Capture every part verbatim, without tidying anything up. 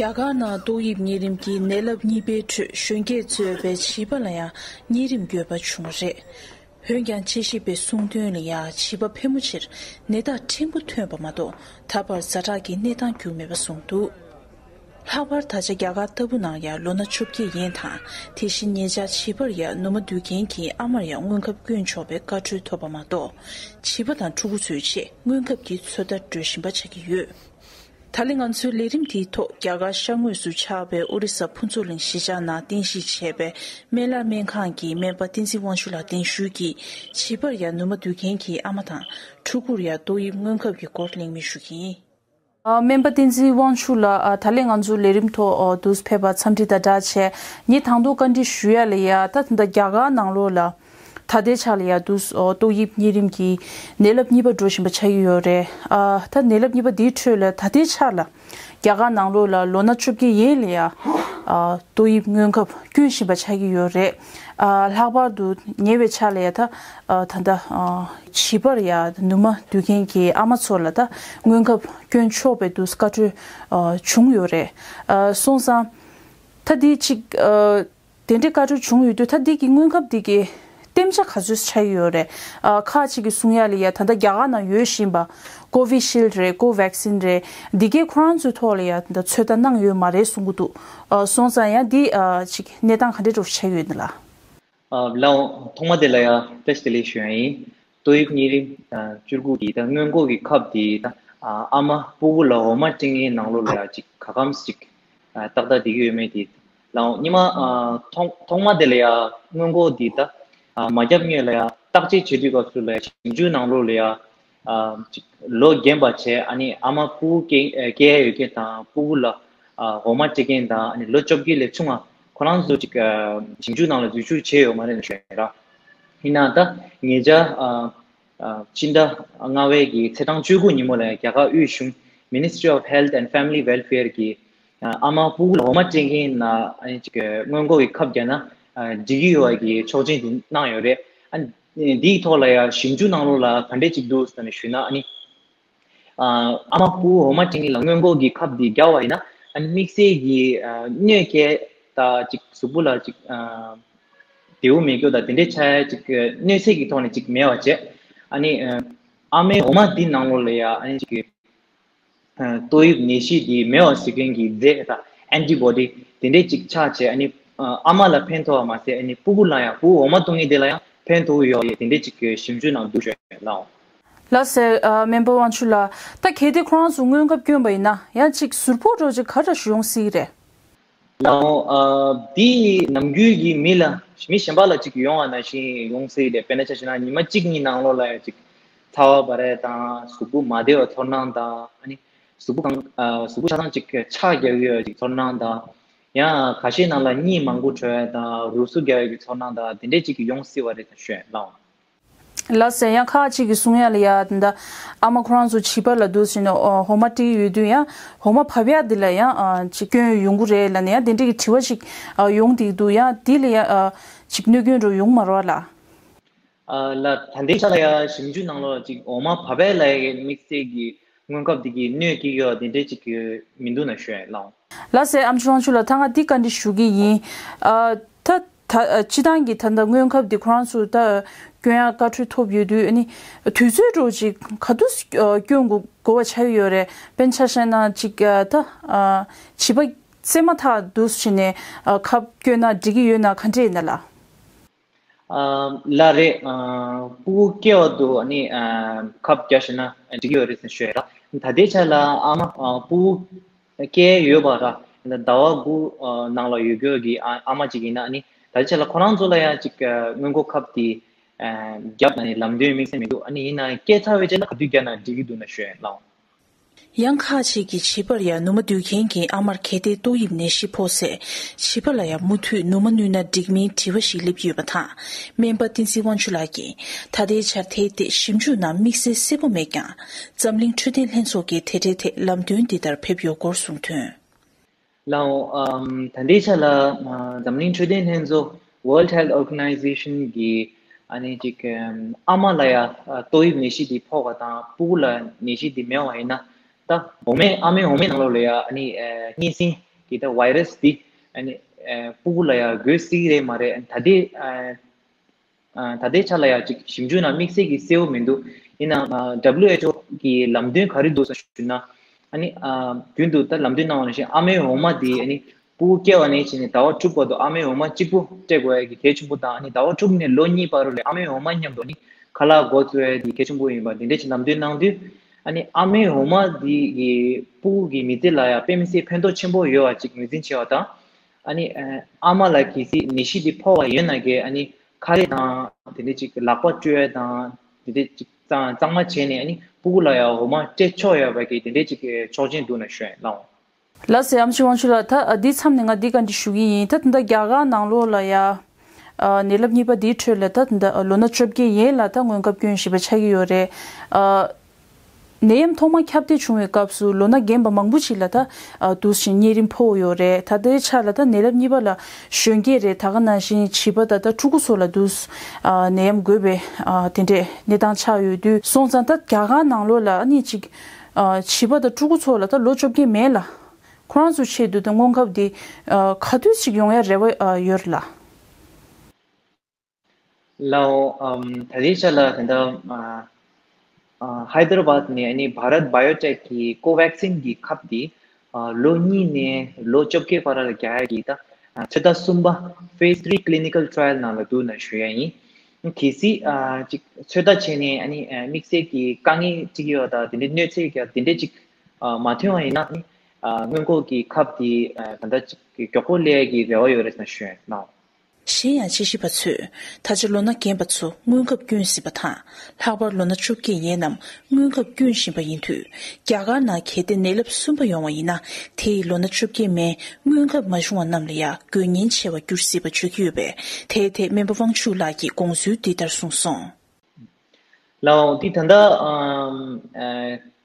རྒྱ་གར་ནང་ཏོག་དབྱིབས་གཉན་རིམས་ཀྱི་ནད་རླབས་གཉིས་པའི་ཁྲོད་གཞོན་སྐྱེས་གཙོས་པའི་བྱིས་པ་ལ་ཡང་གཉན་རིམས་འགོས་པ་བྱུང་བ་རེད། འོན་ཀྱང་དཔྱད་ཞིབ་པའི་གསུང་དོན་ལ་ཡང་བྱིས་པ་ཕལ་མོ་ཆེར་ནད་རྟགས་ཕྲན་བུ་ཐོན་པ་མ་གཏོགས་ད་བར་ཛ་དྲག་གི་གནས་སྟངས་གྱུར་མེད་པ་གསུངས་འདུག་ལྷག་པར་ད་ཆ་རྒྱ་གར་ལྟ་བུ་ནང་ཡང་ལོ་ན་བཅོ་བརྒྱད་ཡན་དང་དེ་བཞིན་ཉེ་ཆར་བྱིས་པར་ཡང་ནུ་མ་སྡུད་མཁན་གྱི་ཨ་མར་ཡང་སྔོན་ཁབ་བསྐྱོན་ཆོག་པའི་བཀའ་འཁྲོལ་ཐོབ་པ་མ་གཏོགས་བྱིས་པ་དང་ཕྲུ་གུ་ཚོའི་ཆེད་སྔོན་ཁབ་ཀྱི་ཚོད་ལྟ་འགྲོ་བཞིན་པ་ཆགས་ཀྱི་ཡོད། ད་ལན་ང་ཚོའི་ལས་རིམ་དེའི་ཐོག་རྒྱ་གར་ཤར་ངོས་སུ་ཆགས་པའི་ཨོ་རི་ས་ཕུན་ཚོགས་གླིང་གཞིས་ཆགས་ནང་རྟེན་གཞི་བྱས་པའི་སྨན་བླ་སྨན་ཁང་གི་སྨན་པ་བསྟན་འཛིན་དབང་ཕྱུག་ལགས་གདན་ཞུས་ཀྱིས་བྱིས་པར་ཡང་ནུ་མ་སྡུད་མཁན་གྱི་ཨ་མ་དང་ཕྲུ་གུར་ཡང་ཏོག་དབྱིབས་སྔོན་ཁབ་ཀྱི་སྐོར་གླེང་མོལ་ཞུ་གི་ཡིན། ཨ། སྨན་པ་བསྟན་འཛིན་དབང་ཕྱུག་ལགས། ཨ། ད་ལན་ང་ཚོའི་ལས་རིམ་ཐོག་ཨ། དུ་ཕེབས་པར་འཚམས་འདྲི་དང་སྦྲགས་བྱས། ངས་དང་ཐོག་བཀའ་འདྲི་ཞུ་ཡ་ལ་ཡ། ད་ད་ལྟ་རྒྱ་གར་ནང་ལོགས་ལ་ད་ལྟའི་ཆ་ལ་ཡ་དུ་ཨ། ཏོག་དབྱིབས་གཉན་རིམས་ཀྱི་ནད་རླབས་གཉིས་པ་འགྲོ་བཞིན་པ་ཆགས་ཀྱི་ཡོད་རེད། ཨ། ད་ནད་རླབས་གཉིས་པ་འདིའི་ཁྲོད་ལ་ད་ལྟའི་ཆ་ལ་རྒྱ་གར་ནང་ལོགས་ལ་ལོ་ན་བཅོ་བརྒྱད་ཡན་ལ་ཡ། ཨ། ཏོག་དབྱིབས་སྔོན་ཁབ་སྐྱོན་བཞིན་པ་ཆགས་ཀྱི་ཡོད་རེད། ཨ། ལྷག་པར་དུ་ཉེ་བའི་ཆ་ལ་ཡ་ད། ཨ། ད་ལྟ། ཨ། བྱིས་པར་ཡ་ནུ་མ་སྡུད་མཁན་གྱི་ཨ་མ་ཚོ་ལ་ད་སྔོན་ཁབ་སྐྱོན་ཆོག་པའི་དུས་བཀའ་འཁྲོལ། ཨ། བྱུང་ཡོད་རེད། ཨ། སོང་ཙང་། ད་འདི་གཅིག་ཨ། དེ་འདྲའི་བཀའ་འཁྲོལ་བྱུང་ཡོད་དུས་ད་འདི་གི་སྔོན་ཁབ་འདི་གི་གཏན་འཇགས་ག་ཚོད་ཆགས་ཡོད་རེད། ཨ། ཁག་ཅིག་གིས་གསུང་ཡ་ལ་ཡ་ད་ལྟ་རྒྱ་གར་ནང་ཡོད་བཞིན་པ་ཀོ་བི་ཤིལ་རེད། ཀོ་ཝེག་སིན་རེད། འདི་གའི་ཁོ་རང་ཚོའི་ཐོག་ལ་ཡ་ད་ལྟ་ཚོད་ལྟ་གནང་ཡོད་མ་རེད་གསུང་གི་འདུག་ཨ། སོང་ཙང་ཡང་འདི། ཨ། ཅིག་གནས་སྟངས་ག་འདྲ་འདྲ་བོ་ཆགས་ཡོད་ན་ལ། ཨ། ལགས་འོང་། ཐོག་མ་དེ་ལ་ཡ་བཀྲ་ཤིས་བདེ་ལེགས་ཞུ་ཡ་ཡིན། ཏོག་དབྱིབས་གཉན་རིམས་ཨ། བཅུ་དགུ་གི་ད་སྔོན་འགོག་གི་ཁབ་དེ་ད་ཨ། ཨ་མ་ཕྲུ་གུ་ལ་འོ་མ་སྤྲད་མཁན་ནང་ལོགས་ལ་ཡ་ཅིག་ག་གམ་ཅིག་ཨ། ཏག་ཏག་བསྡད་ཀྱི་ཡོད་མེད་དེ། ལགས་འོང་། སྔོན་མ། ཨ། ཐོག་ཐོག་མ་དེ་ལ་ཡ་སྔོན་འགོག་དེ་ད་ཨ། མ་བརྒྱབ་སྔོན་ལ་ཡ་བརྟག་དཔྱད་བྱེད་དུས་སྐབས་སུ་ལ་ཡ་ཞིབ་འཇུག་ནང་ལོགས་ལ་ཡ། ཨ། ཅིག་ལོ་རྒན་པ་བྱས། ཨ་ནི་ཨ་མ་ཕྲུ་གུ་སྐྱེ་སྐྱེ་ཡ་ཡོད་མཁན་དང་ཕྲུ་གུ་ལ་ཨ། འོ་མ་སྤྲད་མཁན་དང་། ཨ་ནི་ལོ་བཅོ་བརྒྱད་ལས་ཆུང་བ་ཁོ་རང་ཚོ་ཅིག་ཨ། ཞིབ་འཇུག་ནང་ལ་འཛུལ་ཞུགས་བྱས་ཡོད་མ་རེད་ལབ་ཤོད་ར། ཡིན་ནའང་ད་ཉེ་ཆར་ཨ། ཨ། ཕྱི་ཟླ་ལྔ་པའི་གི་ཚེས་གྲངས་བཅུ་དགུ་ཉིན་མོ་ལ་རྒྱ་གར་དབུས་གཞུང་Ministry of Health and Family Welfare གིས་ཨ། ཨ་མ་ཕྲུ་གུ་ལ་འོ་མ་སྤྲད་མཁན་ན་ཨ་ནི་ཅིག་སྔོན་འགོག་གི་ཁབ་བརྒྱབ་ན་ཨ། འགྲིག་གི་ཡོད་པ་གི་ཆོག་མཆན་དེ་གནང་ཡོད་རེད། ཨ་ནི་འདིའི་ཐོག་ལ་ཡང་ཞིབ་འཇུག་ནང་ལོགས་ལ་ག་འདྲས་ཅིག་འདུག་ཟེར་ནས་ཞུས་ན། ཨ་ནི་ཨ། ཨ་མ་ཕྲུ་གུ་འོ་མ་སྤྲད་མཁན་ལ་སྔོན་འགོག་གི་ཁབ་འདི་བརྒྱབ་པ་ཡིན་ན། ཨ་ནི་དམིགས་བསལ་གྱི་ཨ། གནོད་སྐྱེལ་དང་ཅིག་གཟུགས་པོ་ལ་ཅིག་ཨ། བདེ་པོ་མེད་རྒྱུ་དང་དེ་འདྲའི་ཆ་ཅིག་གནོད་འཚེ་གི་ཐོག་ནས་ཅིག་མེད་པ་བྱས། ཨ་ནི་ཨ། ཨ་མའི་འོ་མ་འདི་ནང་ལོགས་ལ་ཡང་ཨ་ནི་ཅིག་ཨ། ཏོག་དབྱིབས་ནད་གཞི་འདི་མེད་པ་བཟོ་མཁན་གྱི་རྫས་དང་ཨན་ཊི་བོ་ཌི་དེ་འདྲས་ཅིག་ཆགས་བྱས། ཨ་ནི་ཨ། ཨ་མ་ལ་ཕན་ཐོགས་པ་མ་ཟད། ཨ་ནི་ཕྲུ་གུ་ལ་ཡང་ཕྲུ་གུ་འོ་མ་འཐུང་མཁན་དེ་ལ་ཡང་ཕན་ཐོགས་ཡོད་ཡོད་དེ་འདྲས་ཅིག་གི་ཞིབ་འཇུག་ནང་འདུག་ཞུ་ལགས། ལགས་སེ། ཨ། སྨན་པ་དབང་ཕྱུག་ལགས། ད་གལ་ཏེ་ཁོ་རང་ཚོ་སྔོན་ཁབ་བསྐྱོན་པ་ཡིན་ན་ཡང་ཅིག་ཟུར་ཕོག་འདྲ་ཅིག་ག་འདྲ་ཞིག་ཡོང་སྲིད་རེད། ལགས་འོང་། ཨ། འདི་ནམ་རྒྱུན་གྱི་མི་ལ་མི་གཞན་པ་ལ་ཅིག་ཡོང་བ་ནང་བཞིན་ཡོང་སྲིད་རེད། དཔེར་ན་ཆ་བཞག་ན་ཉི་མ་གཅིག་གཉིས་ནང་ལོགས་ལ་ཡང་ཅིག་ཚ་བ་འབར་ཡ་དང་། གཟུགས་པོ་མ་བདེ་བའི་ཚོར་སྣང་དང་། ཨ་ནི་གཟུགས་པོ་གང་། ཨ། གཟུགས་པོ་ཆ་ཚང་ཅིག་ཆག་རྒྱག་གི་ཡོད་ཅིག་ཚོར་སྣང་དང་། ཡང་ཁ་ཤས་ནང་ལ་གཉིད་མང་པོ་བྲོ་ཡ་དང་། རུས་ཟུག་རྒྱག་ཡ་གི་ཚོར་སྣང་དང་དེ་འདྲས་ཅིག་ཡོང་སྲིད་པ་རེད་ཟེར་ཞུ་ཡ་ལགས་འོང་། ལགས་སེ། ཡང་ཁག་ཅིག་གིས་གསུང་ཡ་ལ་ཡ་ད་ལྟ་ཨ་མ་ཁོ་རང་ཚོ་བྱིས་པ་ལ་འདུག་ཟེར་ནས་འོ། འོ་མ་སྤྲད་ཀྱི་ཡོད་དུས་ཡང་འོ་མ་བབས་ཡ་འདི་ལ་ཡང་ཨ། ཅིག་སྐྱོན་ཡོང་གི་རེད་ལབ་ནས་ཡང་དེ་འདྲ་གི་དྲི་བ་ཞིག་ཨ། ཡོང་བསྡད་འདུག་ཡང་འདི་ལ་ཡང་ཨ། ཅིག་གནོད་སྐྱོན་འདྲ་ཡོང་མ་རེད་པ་ལགས། ཨ། ལགས། ད་ལྟའི་ཆ་ལ་ཡ་ཞིབ་འཇུག་ནང་ལོགས་ཅིག་འོ་མ་བབས་པ་ལ་ཡ་དམིགས་བསལ་གྱི་སྔོན་ཁབ་འདི་གི་གནོད་སྐྱེལ་གྱི་ཡོད་དེ་འདྲ་ཅིག་མི་འདུག་ན་ཞུ་ཡ་ལགས་འོང་། ལགས་སེ། ཨ་མཆོག་དབང་ཕྱུག་ལགས། ད་ང་འདི་བཀའ་འདྲི་ཞུ་གི་ཡིན། ཨ། ད། ད། ཨ། སྤྱིར་བཏང་གི་ད་ལྟ་སྔོན་ཁབ་འདི་ཁོ་རང་ཚོ་ད་སྐྱོན་ཡ་བཀའ་འཁྲོལ་ཐོབ་ཡོད་དུས། ཨ་ནི་དུས་ཚོད་འདྲ་ཅིག་ག་དུས་སྐྱོན་དགོས་དགོས་པ་ཆགས་ཀྱི་ཡོད་རེད། དཔེར་ན་ཆ་བཞག་ན་ཅིག་ཨ། ད་ཨ། བྱིས་པ་བཙས་མ་ཐག་འདུག་བྱས་ནས་ཨ། ཁབ་བསྐྱོན་ན་འགྲིག་གི་ཡོད་ན་ག་འདྲས་ཡིན་ན་ལགས། ཨ། ལགས་རེད། ཨ། ཕྲུ་གུ་སྐྱེ་བ་དུས་ཨ་ནི་ཨ། ཁབ་བརྒྱབ་ཤེ་ན་འགྲིག་གི་ཡོད་རེད་ཟེར་ཞུ་ཡ་ར། ད་ལྟའི་ཆ་ལ་ཨ་མ། ཨ། ཕྲུ་གུ་སྐྱེ་ཡོད་པ་ར། ཟླ་བ་དགུ་ནང་ལ་ཡོད་རྒྱུ་གི་ཨ། ཨ་མ་ཅིག་ཡིན་ན། ཨ་ནི་ད་ལྟའི་ཆ་ལ་ཁོ་རང་ཚོ་ལ་ཡང་ཅིག་སྔོན་འགོག་ཁབ་དེ་ཨ། བརྒྱབ་ན་ནི་ལམ་སྟོན་དམིགས་བསལ་མི་འདུག་ཨ་ནི་ཡིན་ན་སྐྱེས་ཚར་བའི་རྗེས་ལ་ག་དུས་བརྒྱབ་ན་འགྲིག་གི་འདུག་ན་ཞུ་ཡ་ལགས། ཡང་ཁག་ཅིག་གིས་བྱིས་པར་ཡང་ནུ་མ་སྡུད་མཁན་གྱི་ཨ་མར་གལ་ཏེ་ཏོག་དབྱིབས་ནད་གཞི་ཕོག་ཚེ། བྱིས་པ་ལ་ཡང་མུ་མཐུད་ནུ་མ་བསྣུན་ན་འགྲིག་མིན་དྲི་བ་ཞིག་སླེབས་ཀྱི་ཡོད་པ་དང་། སྨན་པ་བསྟན་འཛིན་དབང་ཕྱུག་ལགས་ཀྱིས་ད་ལྟའི་ཆར་དེའི་ཐད་ཞིབ་འཇུག་ནང་དམིགས་བསལ་གསལ་པོ་མེད་ཀྱང་། འཛམ་གླིང་འཕྲོད་བསྟེན་ལྷན་ཚོགས་ཀྱིས་དེ་འབྲེལ་ཐད་ལམ་སྟོན་འདི་ལྟར་ཕེབས་ཡོད་སྐོར་གསུངས་དོན། ལགས་འོང་། ཨམ། ད་ལྟའི་ཆ་ལ་ཨ། འཛམ་གླིང་འཕྲོད་བསྟེན་ལྷན་ཚོགས་World Health Organization གིས་ཨ་ནི་ཅིག་ཨམ། ཨ་མ་ལ་ཡ་ཨ། ཏོག་དབྱིབས་ནད་གཞི་འདི་ཕོག་པ་དང་ཕྲུ་གུ་ལ་ནད་གཞི་འདི་མེད་པ་ཡིན་ན། ད་འོ་མའི། ཨ་མའི་འོ་མའི་ནང་ལོགས་ལ་ཡ་ཨ་ནི་ཨ། གཉན་སྲིན་ གི་ད་བྷའི་རས་འདི་ཨ་ནི་ཨ་སྤུ་གུ་ལ་ཡང་འགོས་སྲིད་ཀྱི་རེད་མ་རེད། ད་ལྟའི་ཨ་ཨ་ད་ལྟའི་ཆ་ལ་ཡང་ཅིག་ཞིབ་འཇུག་ནང་དམིགས་བསལ་གྱི་གསལ་བོ་མི་འདུག། ཡིན་ནའང་ཨ་ཌབ་ལིའུ་ཨེཆ་ཨོ་གི་ལམ་སྟོན་ག་རེ་འདུག་ཟེར་ཞུས་ན། ཨ་ནི་ཨ་རྒྱུན་དུ་ད་ལམ་སྟོན་གནང་བ་ནང་བཞིན་ཨ་མའི་འོ་མ་དེ་ཨ་ནི་སྤུ་གུ་སྐྱེ་བ་ནས་བྱས་ནས་ཟླ་བ་དྲུག་བར་དུ་ཨ་མའི་འོ་མ་གཅིག་པུ་སྤྲད་དགོས་ཡ་གི་གལ་ཆེན་པོ་དང་། ཨ་ནི་ཟླ་བ་དྲུག་ནས་ལོ་གཉིས་བར་ལ་ཨ་མའི་འོ་མ་མཉམ་དུ་ཨ་ནི་ཁ་ལག་མགོ་བཙུགས་ཡ་དེ་གལ་ཆེན་པོ་ཡིན་པ་དེ་འདྲ་ཅིག་ལམ་སྟོན་གནང་དུས། ཨ་ནི་ཨ་མའི་འོ་མ་དེ་གི་སྤུ་གུ་གི་མི་ཚེ་ལ་ཡང་དཔེ་མི་སྲིད་ཕན་ཐོགས་ཆེན་པོ་ཡོད་པ་ཅིག་ངོས་འཛིན་བྱས་པ་དང་། ཨ་ནི་ཨ་ཨ་མ་ལ་གལ་སྲིད་ནད་གཞི་དེ་ཕོག་པ་ཡོད་ན་གི་ཨ་ནི་ཁ་རས་དང་དེ་འདྲ་ཅིག་ལག་པ་བཀྲུ་ཡ་དང་དེ་འདྲ་ཅིག་གཙང་གཙང་མ་བྱས་ནས་ཨ་ནི་སྤུ་གུ་ལ་ཡང་འོ་མ་སྤྲད་ཆོག་ཡོད་པ་གི་དེ་འདྲ་ཅིག་གི་ཆོག་མཆན་འདུག་ན་ཞུ་ཡ་ལགས། ལགས་སོ། ཨེམ་ཆི་དབང་ཕྱུག་ལགས། ད་འདི་མཚམས་ནས་ང་འདི་བཀའ་འདྲི་ཞུ་གི་ཡིན། ད་ད་ལྟ་རྒྱ་གར་ནང་ལོགས་ལ་ཡ་ཨ་ནད་རླབས་གཉིས་པ་འདིའི་ཁྲོད་ལ་ད་ད་ལྟ་ལོ་ན་བཅོ་བརྒྱད་ཡན་ལ་ད་སྔོན་ཁབ་སྐྱོན་བཞིན་པ་ཆགས་ཀྱི་ཡོད་རེད། ཨ་ནད་ཡམས་ཐོག་མ་ཁྱབ་གདལ་བྱུང་བའི་སྐབས་སུ་ལོ་ན་རྒན་པ་མང་པོ་ཞིག་ལ་ད་ཨ་འདུག་བཞིན་གཉན་རིམས་ཕོག་ཡོད་རེད། ད་ལྟའི་ཆ་ལ་ད་ནད་རླབས་གཉིས་པ་ལ་གཞོན་སྐྱེས་རེད། ད་ག་ནང་བཞིན་བྱིས་པ་དང་ད་ཕྲུ་གུ་སོགས་ལ་འདུག་ཨ་ནད་ཡམས་འགོས་པའི་ཨ་དེ་འདྲས་གནས་སྟངས་ཆགས་ཡོད་དུས་སོང་ཙང་། ད་རྒྱ་གར་ནང་ལོགས་ལ་ཨ་ནི་ཅིག་ཨ་བྱིས་པ་དང་ཕྲུ་གུ་ཚོ་ལ་ད་ལོ་བཅོ་བརྒྱད་མན་ལ་ཁོ་རང་ཚོའི་ཆེད་དུ་ད་སྔོན་ཁབ་འདི་ཨ་ག་དུས་ཅིག་ཡོང་ཡ་རེ་བ་ཨ་ཡོད་རེད་ལགས། ལགས་འོ། ཨམ་ད་ལྟའི་ཆ་ལ་ད་ལྟ་ཨ་ཨ་ཧའི་དར་བཱད་ནས་ཨ་ནི་བྷ་རད་བྷ་ཡོ་ཊེག་གི་ཀོ་ཝེག་སིན་གྱི་ཁབ་འདི་ཨ་ལོ་གཉིས་ནས་ལོ་བཅོ་བརྒྱད་བར་ལ་རྒྱག་ཡ་གི་ད་ཨ་ཚོད་ལྟ་གསུམ་པ་Phase three clinical trial ནང་ལ་འདུག་ན་ཞུ་ཡ་ཡིན། གལ་སྲིད་ཨ་ཅིག་ཚོད་ལྟ་བྱས་ནས་ཨ་ནི་ཨ་དམིགས་བསལ་གྱི་དཀའ་ངལ་ཅིག་ཡོད་པ་དང་དེ་འདྲའི་གནོད་འཚེ་ཡོད་དེ་འདྲ་ཅིག་ཨ་མ་ཐོན་པ་ཡིན་ན་ཨ་ནི་ཨ་སྔོན་འགོག་གི་ཁབ་དེ་ཨ་ད་ལྟ་ཅིག་མགྱོགས་པོ་སླེབས་ཡ་གི་རེ་བ་ཡོད་རེད་ཟེར་ཞུ་ཡ་ཡིན། གཞན་ཡང་དཔྱད་ཞིབ་པ་ཚོས་ད་ཆ་ལོ་ན་རྒན་པ་ཚོ་སྔོན་ཁབ་སྐྱོན་སྲིད་པ་དང་། ལྷག་པར་ལོ་ན་བཅོ་བརྒྱད་ཡན་རྣམས་སྔོན་ཁབ་སྐྱོན་བཞིན་པ་ཡིན་དུས། རྒྱ་གར་ནང་གལ་ཏེ་ནད་རླབས་གསུམ་པ་ཡོང་བ་ཡིན་ན། དེ་ཡིས་ལོ་ན་བཅོ་བརྒྱད་མན་སྔོན་ཁབ་མ་བྱུང་བ་རྣམས་ལ་ཡང་འགོས་ཉེན་ཆེ་བར་འགྱུར་སྲིད་པ་བརྗོད་ཀྱི་ཡོད་པས། དེའི་ཐད་སྨན་པ་དབང་ཕྱུག་ལགས་ཀྱིས་དགོངས་ཚུལ་འདི་ལྟར་གསུངས་སོང་། ལགས་འོང་། འདི་ད་ལྟ་ཨམ་ཨ་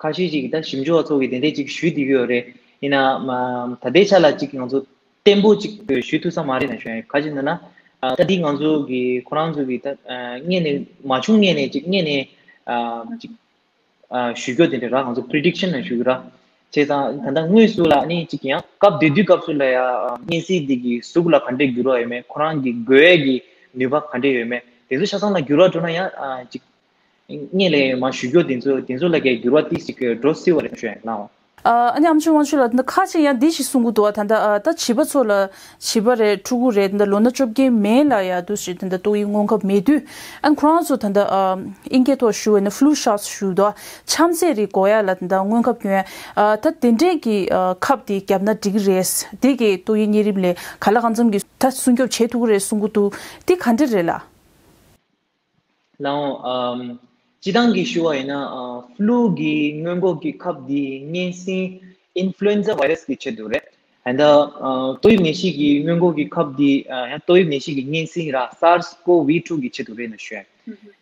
ཁ་ཤས་ཅིག་གིས་ད་ཞིབ་འཇུག་པ་ཚོ་གིས་དེ་འདྲས་ཅིག་ཞུས་བསྡད་ཀྱི་ཡོད་རེད། ཡིན་ནའང་ད་ལྟའི་ཆ་ལ་ཅིག་ང་ཚོ་བརྟན་པོ་ཅིག་ཞུ་ཐུབ་ས་མ་རེད་ན་ཞུ་ཡ་ཡིན། ག་ཅི་ན་ན་ཨ་ད་འདི་ང་ཚོ་གི་ཁོ་རང་ཚོ་གི་ད་ཨ་སྔས་ནས་མ་བྱུང་སྔས་ནས་ཅིག་སྔས་ནས་ཨ་ཅིག་ཨ་ཞུ་རྒྱུ་དེ་འདྲ་ར། ང་ཚོ་པི་རི་ཌིག་ཤན་ལ་ཞུ་གི་ར། བྱས་ཙང་ད་ལྟ་དངོས་སུ་ལ་ནི་ཅིག་ཡང་སྐབས་དེ་དུས་སྐབས་སུ་ལ་ཡ་ཨ་གཉན་སྲིན་འདི་གི་གཟུགས་ལ་ག་འདྲས་འགྱུར་བ་ཡོད་མེད། ཁོ་རང་གི་འགོས་ཡས་ཀྱི་ནུས་པ་ག་འདྲས་ཡོད་མེད། དེ་ཚོ་ཆ་ཚང་ལ་འགྱུར་བ་འགྲོ་ན་ཡང་ཨ་ཅིག་སྔས་ལ་མ་ཞུ་རྒྱུ་དེ་ཚོ་དེ་ཚོ་ལ་གའི་འགྱུར་བ་ཏིག་ཅིག་འགྲོ་སྲིད་པ་རེད་ཞུ་ཡ་ཡིན་ལགས། ཨ་ཨ་ནི་ཨམ་ཆི་དབང་ཕྱུག་ལགས། ད་ཁ་ཅིག་ཡང་འདི་ཞིག་གསུང་གི་འདུག་བ། ད་ལྟ་ཨ་ད་བྱིས་པ་ཚོ་ལ་བྱིས་པ་རེད། ཕྲུ་གུ་རེད། ད་ལོ་ན་བཅོ་བརྒྱད་མན་ལ་ཡ་འདུག་ཞིག་ད་ལྟ་ཏོག་དབྱིབས་སྔོན་ཁབ་མེད་དུས། ཨ་ཁོ་རང་ཚོ་ད་ལྟ་ཨ་ཨིན་སྐད་ཐོག་ཞུ་བ་ཡིན་ན་flu shots ཞུ་འདུག། ཆམ་ཚད་རིགས་འགོག་ཡ་ལ་ད་ལྟ་སྔོན་ཁབ་སྐྱོན་ཡ་ཨ་ད་དེ་འདྲས་ཀྱི་ཨ་ཁབ་དེ་བརྒྱབ་ན་འགྲིག་གི་རེད། དེ་གི་ཏོག་དབྱིབས་གཉན་རིམས་ལས་ག་ལ་གང་འཚམ་གྱི་ད་སྲུང་སྐྱོབ་བྱེད་ཐུབ་ཀྱི་རེད་གསུང་གི་འདུག། དེ་ག་འདྲས་རེད་ལགས། ལགས་འོང་། ཨམ་སྤྱི་བཏང་གི་ཞུ་བ་ཡིན་ན་ཨ་flu གི་སྔོན་འགོག་གི་ཁབ་འདི་གཉན་སྲིན་influenza virus གི་ཆེད་དུ་རེད། ཨ་ད་ཨ་ཏོག་དབྱིབས་ནད་གཞི་གི་སྔོན་འགོག་གི་ཁབ་འདི་ཨ་ཡང་ཏོག་དབྱིབས་ནད་གཞི་གི་གཉན་སྲིན་ར་SARS CoV two གི་ཆེད་དུ་རེད་ན་ཞུ་ཡ།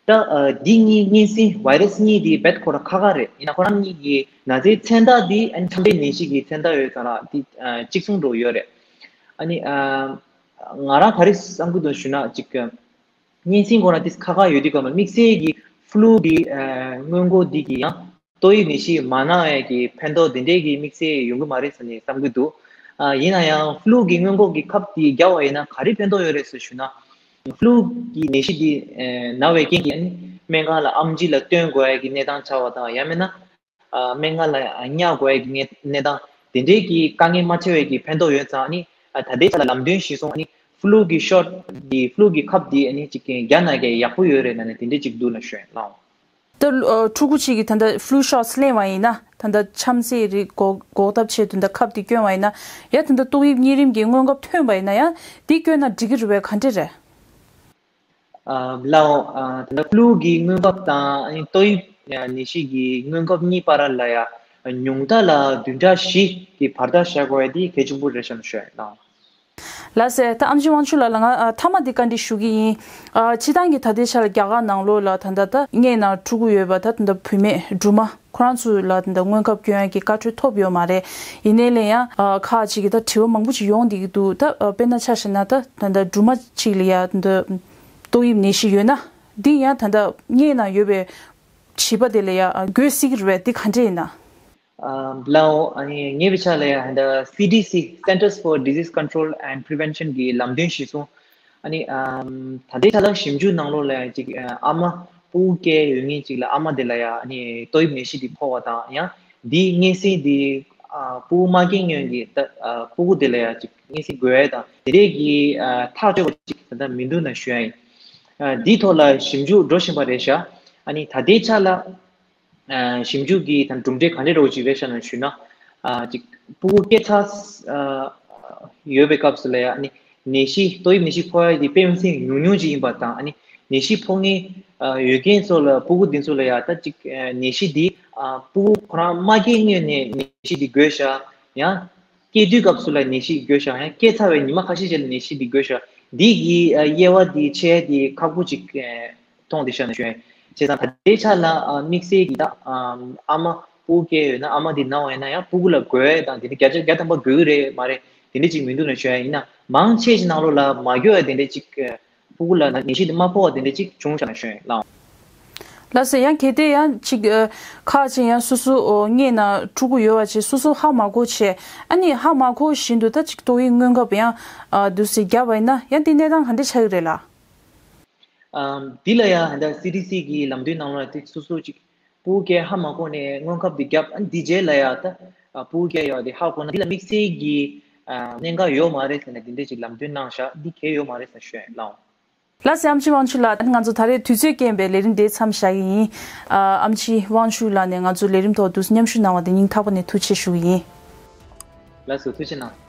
ད་ཨ་འདི་གཉིས་གཉན་སྲིན་virus གཉིས་འདི་རྦད་ཁོ་ར་ཁ་ཁ་རེད། ཡིན་ན་ཁོ་རང་གཉིས་ཀྱི་ན་ཚའི་མཚན་རྟགས་འདི་ཨ་ཆམ་པའི་ནད་གཞི་གི་མཚན་རྟགས་ཡོད་ཙང་ར་འདི་ཨ་གཅིག་མཚུངས་འགྲོ་ཡོད་རེད། ཨ་ནི་ཨ་ང་རང་ག་རེ་བསམ་གྱི་འདུག་ཞུ་ན་ཅིག་གཉན་སྲིན་ཁོ་རང་ཏིས་ཁ་ཁ་ཡོད་དུས་སྐབས་ལ་དམིགས་བསལ་གྱི་flu གི་ཨ་སྔོན་འགོག་འདི་གི་ཡང་ཏོག་དབྱིབས་ནད་གཞི་མ་ན་ཡས་ཀྱི་ཕན་ཐོགས་དེ་འདྲས་ཀྱི་དམིགས་བསལ་ཡོང་གི་མ་རེད་ཟེར་ནས་བསམ་གྱི་འདུག། ཨ་ཡིན་ན་ཡང་flu གི་སྔོན་འགོག་གི་ཁབ་དེ་བརྒྱབ་པ་ཡིན་ན་ག་རེ་ཕན་ཐོགས་ཡོད་རེད་ཟེར་ཞུ་ན། flu གི་ནད་གཞི་འདི་ཨ་ན་བའི་རྐྱེན་གྱིས་ཨ་ནི་སྨན་ཁང་ལ་ཨེམ་ཆི་ལ་སྟོན་དགོས་ཡས་ཀྱི་གནས་སྟངས་ཆགས་པ་དང་། ཡང་མིན་ན་ཨ་སྨན་ཁང་ལ་ཉར་དགོས་ཡས་ཀྱི་གནས་གནས་སྟངས་དེ་འདྲའི་གི་དཀའ་ངལ་མ་འཕྲད་པའི་གི་ཕན་ཐོགས་ཡོད་ཙང་། ཨ་ནི་ཨ་ད་ལྟའི་ཆ་ལ་ལམ་སྟོན་གཞིར་བཟུང་ཨ་ནི་flu གི་shot འདི་flu གི་ཁབ་འདི་ཨ་ནི་ཅིག་རྒྱག་ན་གི་ཡག་པོ་ཡོད་རེད་ན་ནི་དེ་འདྲའི་ཅིག་འདུག་ན་ཞུ་ཡ་ལགས། ད་ཨ་ཕྲུ་གུ་གཅིག་གིས་ད་ལྟ་flu shots ལེན་པ་ཡིན་ན། ད་ལྟ་ཆམ་ཚད་རིགས་འགོག་འགོག་ཐབས་ཆེད་དུ་ད་ཁབ་འདི་བསྐྱོན་པ་ཡིན་ན། ཡ་ད་ལྟ་ཏོག་དབྱིབས་གཉན་རིམས་ཀྱི་སྔོན་ཁབ་ཐོན་པ་ཡིན་ན་ཡ་འདི་བསྐྱོན་ན་འགྲིག་གི་རེད་པས། ག་འདྲས་རེད། ཨ་ལགས་འོང་། ཨ་ད་ལྟ་flu གི་སྔོན་ཁབ་དང་ཨ་ནི་ཏོག་དབྱིབས་ནད་གཞི་གི་སྔོན་ཁབ་གཉིས་བར་ལ་ཡ་ཉུང་མཐའ་ལ་བདུན་ཕྲག་བཞི་གི་བར་ཐག་བཞག་དགོས་ཡ་དེ་གལ་ཆེན་པོ་རེད་བསམ་ཞུ་ཡ་ཡིན་ལགས། ལགས་སེ། ད་ཨམ་ཆི་དབང་ཕྱུག་ལགས་ལ་ང་ཨ་མཐའ་མ་འདི་བཀའ་འདྲི་ཞུ་གི་ཡིན། ཨ་སྤྱི་བཏང་གི་ད་ལྟའི་ཆ་ལ་རྒྱ་གར་ནང་ལོགས་ལ་ད་ལྟ་ད་མངལ་ནང་ཕྲུ་གུ་ཡོད་པ་ད་ད་ལྟ་བུད་མེད་སྦྲུམ་མ་ཁོ་རང་ཚོ་ལ་ད་ལྟ་སྔོན་ཁབ་སྐྱོན་ཡ་གི་བཀའ་འཁྲོལ་ཐོབ་ཡོད་མ་རེད། ཡིན་ནའི་ལས་ཡང་ཨ་ཁག་ཅིག་གི་ད་དྲི་བ་མང་པོ་ཅིག་ཡོང་བསྡད་ཀྱི་འདུག། ད་ཨ་དཔེར་ན་ཆ་བཞག་ན་ད་ད་ལྟ་སྦྲུམ་མ་གཅིག་ལ་ཡ་ད་ལྟ་ཏོག་དབྱིབས་ནད་གཞི་ཡོད་ན། འདི་ཡང་ད་ལྟ་མངལ་ནང་ཡོད་པའི་བྱིས་པ་དེ་ལ་ཡ་འགོས་སྲིད་ཀྱི་རེད་པས། འདི་ག་འདྲས་ཡིན་ན། ཨམ་ལའོ། ཨ་ནི་ངའི་བྱ་ལ་ཡ་ཧན་ད་སི་ཌི་སི། Centers for Disease Control and Prevention གི་ལམ་སྟོན་གཞིར་བཟུང་། ཨ་ནི་ཨམ་ད་ལྟའི་ཆ་ལ་ཞིབ་འཇུག་ནང་ལོགས་ལ་ཡ་ཅིག་ཨ་ཨ་མ་ཕྲུ་གུ་སྐྱེས་ཡོད་མཁན་ཅིག་ལ་ཨ་མ་དེ་ལ་ཡ་ཨ་ནི་ཏོག་དབྱིབས་ནད་གཞི་དེ་ཕོག་པ་དང་ཡང་འདིའི་གཉན་སྲིན་དེ་ཨ་ཕྲུ་གུ་མ་སྐྱེས་སྔོན་གྱི་ད་ཨ་ཕྲུ་གུ་དེ་ལ་ཡ་ཅིག་གཉན་སྲིན་འགོས་ཡ་དང་དེ་འདྲས་ཀྱི་ཨ་ཐག་གཅོད་པ་ཅིག་ད་ལྟ་མི་འདུག་ན་ཞུ་ཡ་ཡིན། ཨ་འདིའི་ཐོག་ལ་ཞིབ་འཇུག་འགྲོ་བཞིན་པ་རེད་ཤག་ཨ་ནི་ད་ལྟའི་ཆ་ལ། ཨ་ཞིབ་འཇུག་གི་དང་གྲུབ་འབྲས་ག་འདྲས་འདྲ་བོ་ཅིག་རེད་ཤག་ན་ཞུས་ན། ཨ་ཅིག་ཕྲུ་གུ་སྐྱེས་ཚར་ཨ་ཡོད་པའི་སྐབས་སུ་ལ་ཡ་ཨ་ནི་ནད་གཞི་ཏོག་དབྱིབས་ནད་གཞི་ཕོག་ཡ་དེ་དཔེ་མི་སྲིད་ཉུང་ཉུང་ཅིག་ཡིན་པ་དང་། ཨ་ནི་ནད་གཞི་ཕོག་མཁན་ཨ་ཡོད་མཁན་ཚོ་ལ་ཕྲུ་གུ་དེ་ཚོ་ལ་ཡ་ད་ཅིག་ཨ་ནད་གཞི་དེ་ཨ་ཕྲུ་གུ་ཁོ་རང་མ་སྐྱེས་སྔོན་ནས་ནད་གཞི་དེ་འགོས་ཤག་ཡང་སྐྱེས་དུས་སྐབས་སུ་ལ་ནད་གཞི་འགོས་ཤག་ཡང་སྐྱེས་ཚར་བའི་ཉི་མ་ཁ་ཤས་རྗེས་ལ་ནད་གཞི་དེ་འགོས་ཤག་འདི་གི་ཨ་དབྱེ་བ་དེ་ཕྱེ་ཡ་དེ་ཁག་པོ་ཅིག་ཨ་མཐོང་བསྡད་ཤག་ན་ཞུ་ཡ་ཡིན། བྱས་ཙང་ད་ལྟའི་ཆ་ལ་ཨ་དམིགས་བསལ་གྱི་ད་ཨ་ཨ་མ་ཕྲུ་གུ་སྐྱེས་ཡོད་ན་ཨ་མ་དེ་ན་བ་ཡིན་ན་ཡང་ཕྲུ་གུ་ལ་འགོས་ཡ་དང་དེ་འདྲ་བརྒྱ་ཆ་བརྒྱ་ཐམ་པ་འགོས་ཀྱི་རེད་མ་རེད་དེ་འདྲ་ཅིག་མི་འདུག་ན་ཞུ་ཡ་ཡིན། ན་མང་ཆེ་ཞིག་ནང་ལོགས་ལ་མ་འགོས་ཡ་དེ་འདྲ་ཅིག་ཨ་ཕྲུ་གུ་ལ་ནད་གཞི་དེ་མ་ཕོག་པ་དེ་འདྲ་ཅིག་བྱུང་ཤག་ན་ཞུ་ཡ་ཡིན་ལགས། ལགས་སོ། ཡང་གལ་ཏེ་ཡང་ཅིག་ཨ་ཁག་ཅིག་ཡང་སོ་སོ་ཨོ་སྔོན་ན་ཕྲུ་གུ་ཡོད་པ་ཅིག་སོ་སོ་ཧ་མ་གོ་བྱས། ཨ་ནི་ཧ་མ་གོ་བཞིན་དུ་ད་ཅིག་ཏོག་དབྱིབས་སྔོན་ཁབ་ཡང་ཨ་དུས་སུ་བརྒྱབ་པ་ཡིན་ན་ཡང་དེ་གནས་སྟངས་ག་འདྲ་ཆགས་ཀྱི་རེད་ལགས། ཨམ་འདི་ལ་ཡང་ད་སི་ཌི་སི་གི་ལམ་སྟོན་ནང་ལ་དེ་སོ་སོ་ཅིག་ཕྲུ་གུ་སྐྱེས་ཧ་མ་གོ་ནས་སྔོན་ཁབ་དེ་བརྒྱབ། ཨ་འདི་རྗེས་ལ་ཡང་ད་ཨ་ཕྲུ་གུ་སྐྱེས་ཡོད་དེ་ཧ་གོ་ན་འདི་ལ་དམིགས་བསལ་གྱི་ཨ་གནད་འགག་ཡོད་མ་རེད་ཟེར་ནས་དེ་འདྲ་ཅིག་ལམ་སྟོན་གནང་ཤག་འདི་གལ་ཡོད་མ་རེད་ཟེར་ཞུ་ཡ་ཡིན་ལགས། ལགས་སོ། ཨེམ་ཆི་དབང་ཕྱུག་ལགས། ད་ང་ཚོ་ད་རེས་དུས་ཚོད་རྐྱེན་པས་ལས་རིམ་དེ་མཚམས་བཞག་གི་ཡིན། ཨ་ཨེམ་ཆི་དབང་ཕྱུག་ལགས་ནས་ང་ཚོ་ལས་རིམ་ཐོག་ཏུ་མཉམ་ཞུགས་གནང་བ་དེ་སྙིང་ཐག་པ་ནས་ཐུགས་རྗེ་ཆེ་ཞུ་གི་ཡིན། ལགས་སོ། ཐུགས་རྗེ་གནང་།